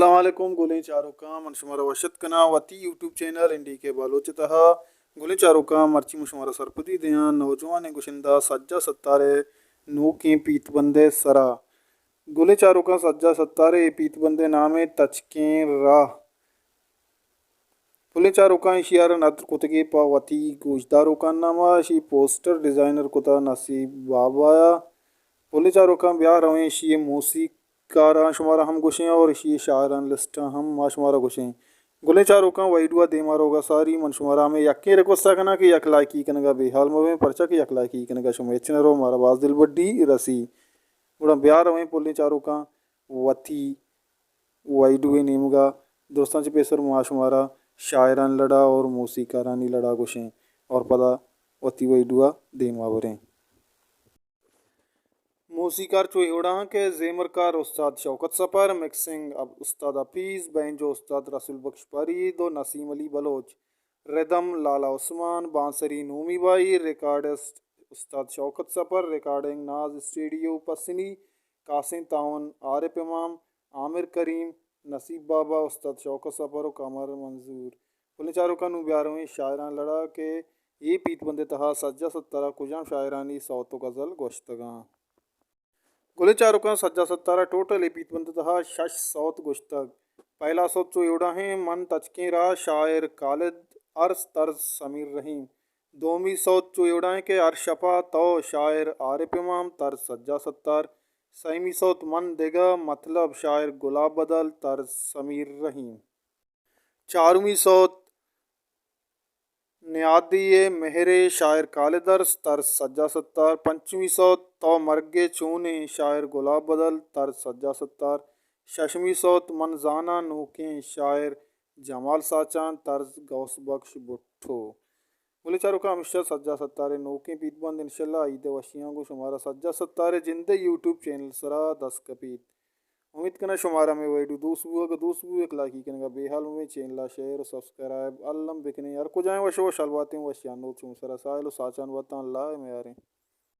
السلام علیکم گلیں چاروکاں، من شمارا وش اتک کناں وتی یوٹیوب چینل این ڈی کے بلوچ ءِ تہا۔ گلیں چاروکاں، مرچی من شمارا سرپدی دیاں نوجوانیں گشندہ سجاد ستار ءِ نوکیں پیت بندے سرا۔ گلیں چاروکاں، سجاد ستار ءِ اے پیت بندے نام ایں تچکیں راہ۔ گلیں چاروکاں، ایشی ءَ را ندر کتگی پہ وتی گوشداروکاں نام ءَ، ایشی پوسٹر ڈیزائنر کتا نصیب بابا ءَ۔ گلیں چاروکاں، بیا رویں ایشی موسیقی کاراں شمارا ہم گوشیں اور ایشی شاعران لسٹاں ہم ما شمارا گوشیں۔ گلیں چاروکاں، ویڈیو ءَ دیما روگا ساری من شمارا ہمیں یکیں ریکویسٹ ءَ کناں کہ یک لائکی کنگا بے حال مبیں، پرچا کہ یک لائکی کنگا شما ہچ نہ رو، مارا باز دلبڈی رسی۔ گڑا بیا رویں پلیں چاروکاں وتی ویڈیو ءِ نیمگا۔ درستاں چہ پیسر ما شمارا شاعران لڑا اور موسیقارانی لڑا گوشیں اور پدا وتی ویڈیو ءَ دیما بریں۔ موسیقار چو اے وڑا اں کہ زیمرکار استاد شوکت سپر، مکسنگ اب-، استاد حفیظ، بینجو استاد رسول بخش پرید و نسیم علی بلوچ، ردم لالا عثمان، بانسری نومی بائی، ریکارڈسٹ استاد شوکت سپر، ریکارڈنگ ناز اسٹوڈیو پسنی، کاسیں تعاون عارف امام، عامر کریم، نصیب بابا، استاد شوکت سپر و قمر منظور۔ پلیں چاروکاں، نوں بیا رویں شاعراں لڑا کہ اے پیت بند ءِ تہا سجاد ستار ءَ کجام شاعرانی سوت و غزل گوشتگاں۔ گلیں چاروکاں، سجاد ستار ءَ ٹوٹل اے پیت بند ءِ تہا شش سوت گوشتگ۔ پہلا سوت چو اے وڑا ایں، من تچکیں راہ، شاعر خالد ارس، طرز سمیر رحیم۔ دومی سوت چو اے وڑا ایں کہ ہر شپا تو، شاعر عارف امام، طرز سجاد ستار۔ سیمی سوت من دگہ مطلب، شاعر گلاب بدل، طرز سمیر رحیم۔ چارمی سوت نیادی ءِ مہرے، شاعر خالد ارس، طرز سجاد ستار۔ پنچمی سوت تو مرگ ءَ چونیں، شاعر گلاب بدل، طرز سجاد ستار۔ ششمی سوت من زاناں نوکیں، شاعر جمال ساچان، طرز غوث بخش بھٹو۔ گلیں چاروکاں، ہمیشہ سجاد ستار ءِ نوکیں پیت بند، انشاءاللہ عید ءِ وشیاں گوں شمارا۔ سجاد ستار ءِ جند ءِ یوٹیوب چینل سرا دست کپیت۔ امیت کناں شمارا مئے ویڈیو دوست بو، اگہ دوست بو یک لائکی کنگا بے حال مبیں، چینل ءَ شیئر و سبسکرائب الم بکنیں۔ ہر کجائیں وش و وشحال باتیں، وشیان نور چون سرا ساحل و ساچان باتاں، اللہ ءِ میاریں۔